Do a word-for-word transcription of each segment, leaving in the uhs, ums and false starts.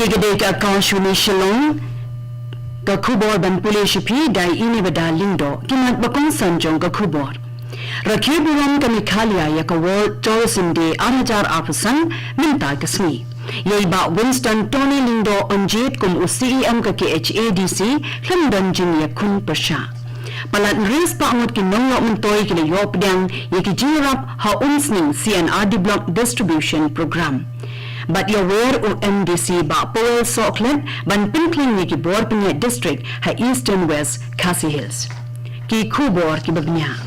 Ka dei ka Akashvani Shillong, ka khubor ban pule sha phi da i Nebada Lyngdoh. Ki mat ba kongsan jong ka khubor. Rakhe burom ka Meghalaya ïa ka World Tourism Day ar hajar arphew san mynta ka sngi. Ïa i Bah Winston Tony Lyngdoh yn jied kum u C E M ka K H A D C, khlem don jingïakhun pyrshah. Palat hynriew spah ngut ki nongïoh myntoi ki la ïoh pdiang ïa ki jingïarap ha Umsning C and R D Block Distribution Program. Bad ïawer u M D C Bah Powell Sohkhlet ban pynkhlaiñ ïa ki bor pynïaid district ha Eastern West Khasi Hills. Ki khubor kiba bniah.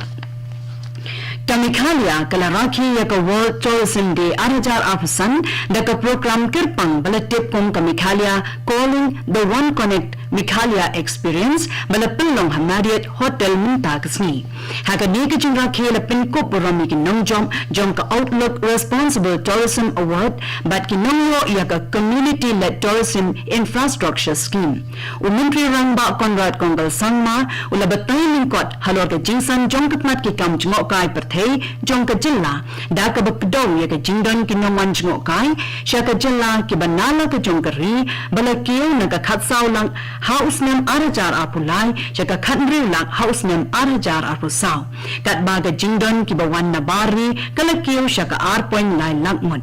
Ka Meghalaya ka la rakhe ïa ka World Tourism Day ar hajar arphew san da ka program kyrpang ba la tip kum ka Meghalaya Calling, the One Connect Meghalaya Experience, ba la pynlong ha Marriott Hotel mynta ka sngi. Ha kane ka jingrakhe la pynkup burom ïa ki nongjop jong ka Outlook Responsible Tourism Award bad ki nongïoh ïa ka Community Led Tourism Infrastructure Scheme. U Myntri Rangbah Conrad Kongkal Sangma u la batai lyngkot halor ka jingsan jong ka tnat ki kam jngohkai pyrthei jong ka jylla da kaba kdew ïa ka jingdon ki nongwan jngohkai sha ka jylla kiba na la ka jong ka ri, ba la kiew na ka khatsaw lak ha u snem ar hajar arphew lai sha ka khathynriew lak ha u snem ar hajar arphew saw. Katba ka jingdon kiba wan na bar ri ka la kiew sha ka ar point lai lak ngut.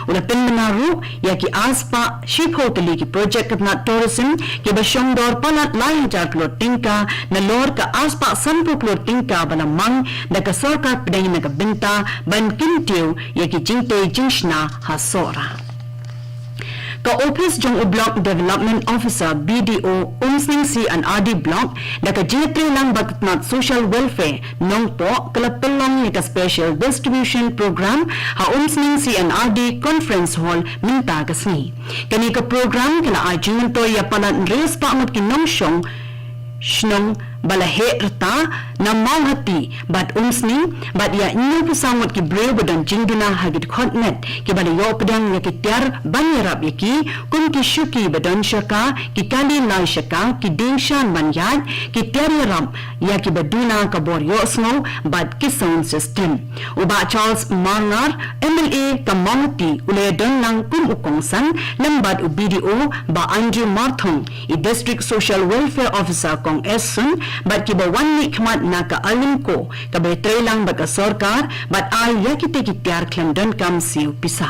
U la pynbna ruh ïa ki ar spah shiphew tylli ki projek ka tnat tourism kiba shongdor palat lai hajar klur tyngka, nalor ka ar spah sanphew klur tyngka ba la mang da ka sorkar pdeng na ka bynta ban kyntiew ïa ki jingtei jingshna ha Sohra. Ka ophis jong u Block Development Officer, B D O, Umsning C and R D Block, da ka jingïatreilang bad ka tnat Social Welfare Nongpoh, ka la pynlong ïa ka Special Distribution Program ha Umsning C and R D Conference Hall mynta ka sngi. Kane ka program ka la ai jingmyntoi ïa palat hynriew spah ngut ki nongshong shnong ba la heh rta na Mawhati bad Umsning, bad ïa hynñiewphew saw ngut ki briew ba don jingduna ha ki dkhot met kiba la ïoh pdiang ïa ki tiar ban ïarap ïa ki, kum ki shuki ba don shaka, ki kali lai shaka, ki dieng shan ban ïaid, ki tiar ïarap ïa kiba duna ka bor ïohsngew bad ki sound system. U Bah Charles Marngar, M L A ka Mawhati, u la ïadon lang kum u kongsan lem bad u B D O Bah Andrew Marthong, i District Social Welfare Officer Kong S Sun, bad kiba wan mihkhmat na ka Alimco kaba ïatreilang bad ka sorkar bad ai ïa kitei ki tiar khlem donkam siew pisa.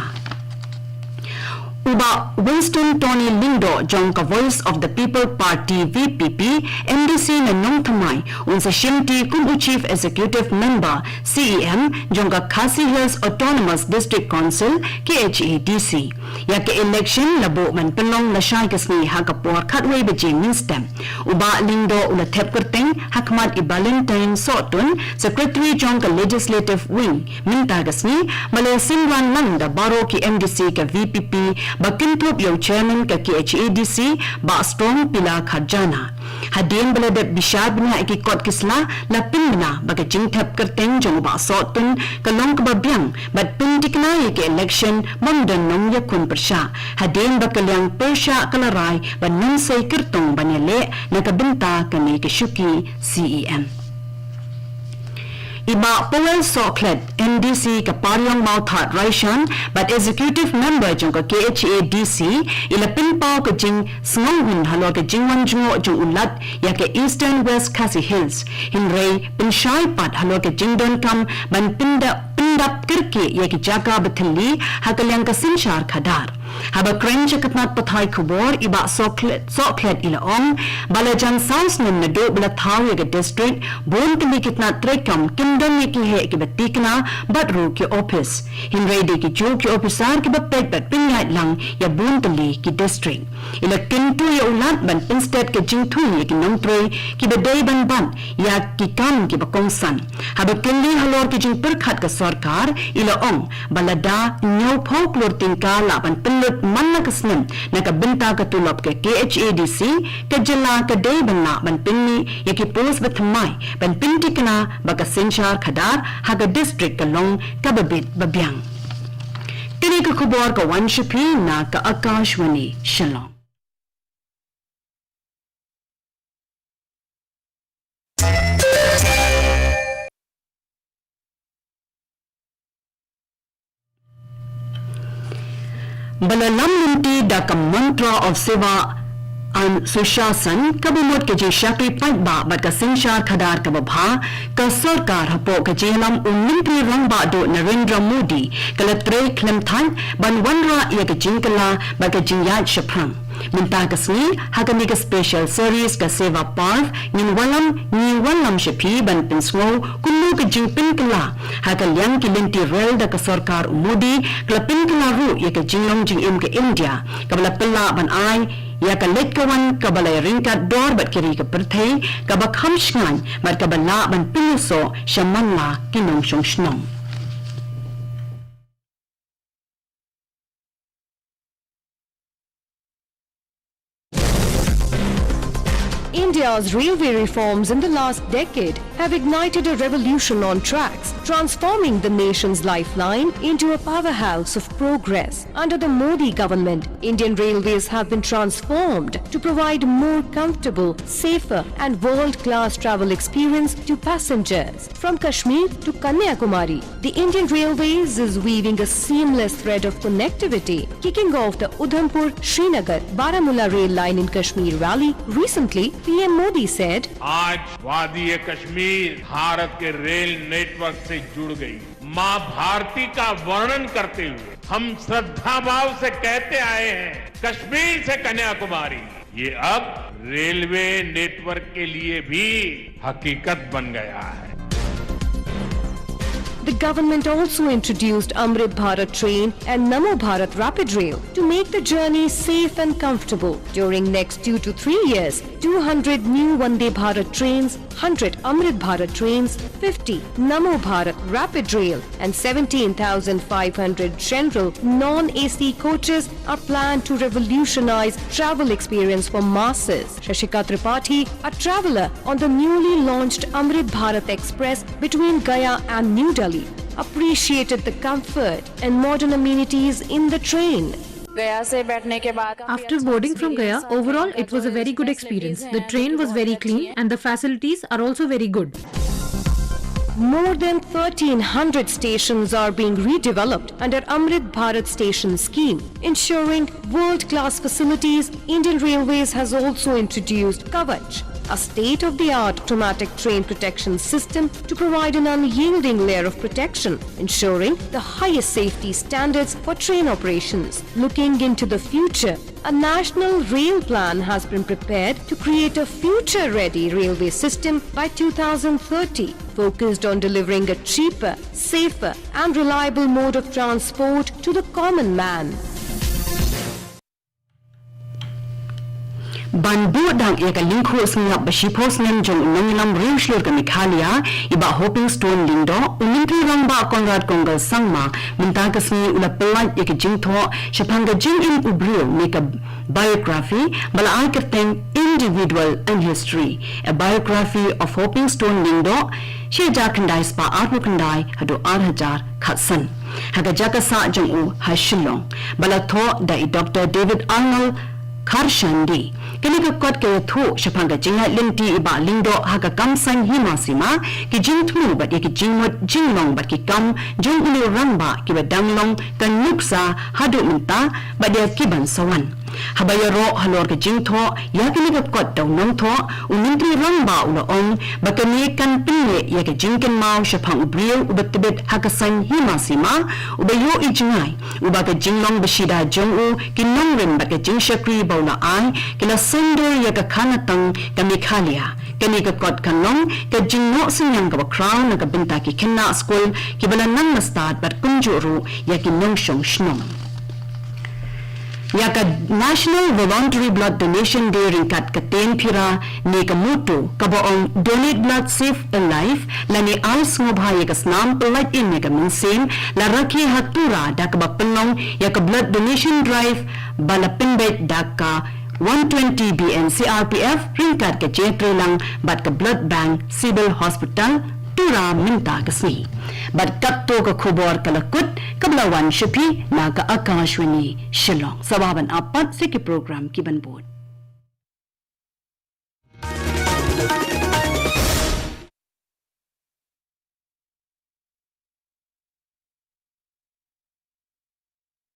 U Bah Winston Tony Lyngdoh jong ka Voice of the People Party, V P P, M D C na Nongthymmai, un sa shimti kum u Chief Executive Member, C E M, jong ka Khasi Hills Autonomous District Council, K H A D C. Ïa ka election la buh ban pynlong lashai ka sngi ha ka por khatwei baje mynstep. U Bah Lyngdoh u la thep kyrteng ha khmat i Valentine Sohtun, Secretary jong ka Legislative Wing, mynta ka sngi, ba la synran lang da baroh ki M D C ka V P P, ba kynthup ïa u Chairman ka K H A D C, Bah Strong Pila Kharjana. Hadien ba la dep bishar bniah ïa ki kot ki sla, la pynbna ba ka jingthep kyrteng jong u Bah Sohtun ka long kaba biang, bad pynthikna ïa ka election bym don nongïakhun pyrshah, hadien ba ka liang pyrshah ka la rai ban nym sei kyrtong ban ïaleh na ka bynta kane ka shuki C E M. I Bah Powell Sohkhlet, M D C ka Pariong Mawthadraishan bad Executive Member jong ka K H A D C, i la pynpaw ka jingsngewhun halor ka jingwan jngoh jong u Lat ïa ka Eastern West Khasi Hills, hynrei pynshai pat halor ka jingdonkam ban pyndap, pyndap kyrkieh ïa ki jaka ba thylli ha ka liang ka synshar khadar. Haba kren sha ka tnat pathai khubor, i Bah Sohkhlet, Sohkhlet i la ong ba la jan saw snem naduh ba la thaw ïa ka district, bun tylli ki tnat treikam kim don ïa ki heh kiba tikna bad ruh ki ophis. Hynrei dei kijuh ki ophisar kiba peit bad pynïaid lang ïa bun tylli ki district. I la kyntu ïa u Lat ban pynsted ka jingthung ïa ki nongtrei kiba dei ban bat ïa ki kam kiba kongsan. Haba kylli halor ki jingpyrkhat ka sorkar, i la ong ba lada hynñiewphew klur tyngka lah ban pynlut man la ka snem na ka bynta ka tulop ka K H A D C, ka jylla ka dei ban lah ban pynmih ïa ki post bathymmai ban pynthikna ba ka synshar khadar ha ka district ka long kaba bit ba biang. Kane ka khubor ka wan sha phi na ka Akashvani Shillong. Ba la lam lynti da ka mantra of Seva and Sushasan, kaba mut ka jingshakri paidbah bad ka synshar khadar kaba bha, ka sorkar hapoh ka jingïalam u Myntri Rangbah Duh Narendra Modi, ka la trei khlem thait ban wanrah ïa ka jingkylla bad ka jingïaid shaphrang. Mynta ka sngi, ha kane ka special series ka Seva Parv, ngin wallam, ngi wallam sha phi ban pynsngew kumno ka jingpynkylla ha ka liang ki lynti rel da ka sorkar u Modi, ka la pynkylla ruh ïa ka jinglong jingim ka India, kaba la pynlah ban ai ïa ka leit ka wan kaba la ryngkat dor bad ki ri ka pyrthei, kaba kham shngaiñ bad kaba lah ban pynïasoh sha man la ki nongshong shnong. India's railway reforms in the last decade have ignited a revolution on tracks, transforming the nation's lifeline into a powerhouse of progress. Under the Modi government, Indian railways have been transformed to provide more comfortable, safer, and world-class travel experience to passengers. From Kashmir to Kanyakumari, the Indian Railways is weaving a seamless thread of connectivity. Kicking off the Udhampur Srinagar Baramulla rail line in Kashmir Valley recently, P M Modi said, आज वादी कश्मीर भारत के रेल नेटवर्क से जुड़ गई। माँ भारती का वर्णन करते हुए हम श्रद्धाभाव से कहते आए हैं, कश्मीर से कन्याकुमारी, ये अब रेलवे नेटवर्क के लिए भी हकीकत बन गया है। The government also introduced Amrit Bharat Train and Namo Bharat Rapid Rail to make the journey safe and comfortable. During next two to three years, two hundred new Vande Bharat trains, hundred Amrit Bharat trains, fifty Namo Bharat Rapid Rail, and seventeen thousand five hundred general non-A C coaches are planned to revolutionize travel experience for masses. Shashikant Tripathi, a traveller on the newly launched Amrit Bharat Express between Gaya and New Delhi, appreciated the comfort and modern amenities in the train. गया से बैठने के बाद काफी After अच्छा boarding from experience Gaya, था, overall ट्रेन का it was जो a very good experience. The train was very clean and the facilities are also very good. More than thirteen hundred stations are being redeveloped under Amrit Bharat Station Scheme, ensuring world-class facilities. Indian Railways has also introduced Kavach, a state-of-the-art automatic train protection system to provide an unyielding layer of protection, ensuring the highest safety standards for train operations. Looking into the future, a national rail plan has been prepared to create a future-ready railway system by two thousand thirty, focused on delivering a cheaper, safer, and reliable mode of transport to the common man. Ban buh dak ïa ka lyngkhuh sngap ba shiphew snem jong u nongïalam riewshlur ka Meghalaya, i Bah Hoping Stone Lyngdoh, u Myntri Rangbah Conrad Kongkal Sangma, mynta ka sngi u la pyllait ïa ka jingthoh shaphang ka jingim u briew ne ka biography, ba la ai kyrteng Individual and History, A Biography of Hoping Stone Lyngdoh, shi hajar khyndai spah arphew khyndai haduh ar hajar khatsan. Ha ka jaka sah jong u ha Shillong, ba la thoh da i Doktor David Arnold Kharshandi. Kane ka kot ka ïathuh shaphang ka jingïaid lynti i Bah Lyngdoh ha ka kam saiñ hima sima, ki jingthmu bad ïa ki jingmut jinglong bad ki kam jong une u rangbah kiba dang long ka nuksa haduh mynta bad ïa ki ban sa wan. Haba ïaroh halor ka jingthoh ïa kane ka kot da u nongthoh, u Myntri Rangbah u la ong ba kane kan pynneh ïa ka jingkynmaw shaphang u briew uba tbit ha ka saiñ hima sima, uba ïohi jngai, uba ka jinglong ba shida jong u, ki nongrim bad ka jingshakri ba u la ai, ki la sngewdur ïa ka khanatang ka Meghalaya. Kane ka kot kan long ka jingnoh synñiang kaba khraw na ka bynta ki khynnah skul kiba la nang la stad bad kumjuh ruh ïa ki nongshong shnong. Ïa ka National Voluntary Blood Donation Day ryngkat ka theme phira ne ka motto kaba ong Donate Blood, Save a Life, lane ai sngewbha ïa ka snam, pyllait im ïa ka mynsiem, la rakhe ha Tura da kaba pynlong ïa ka blood donation drive ba la pynbeit da ka one twenty B N C R P F ryngkat ka jingïatreilang bad ka Blood Bank Civil Hospital, Tura mynta ka sngi. Bad katto ka khubor ka la kut kaba la wan sha phi na ka Akashvani Shillong. Sngewbha ban ap pat sha ki program kiban bud.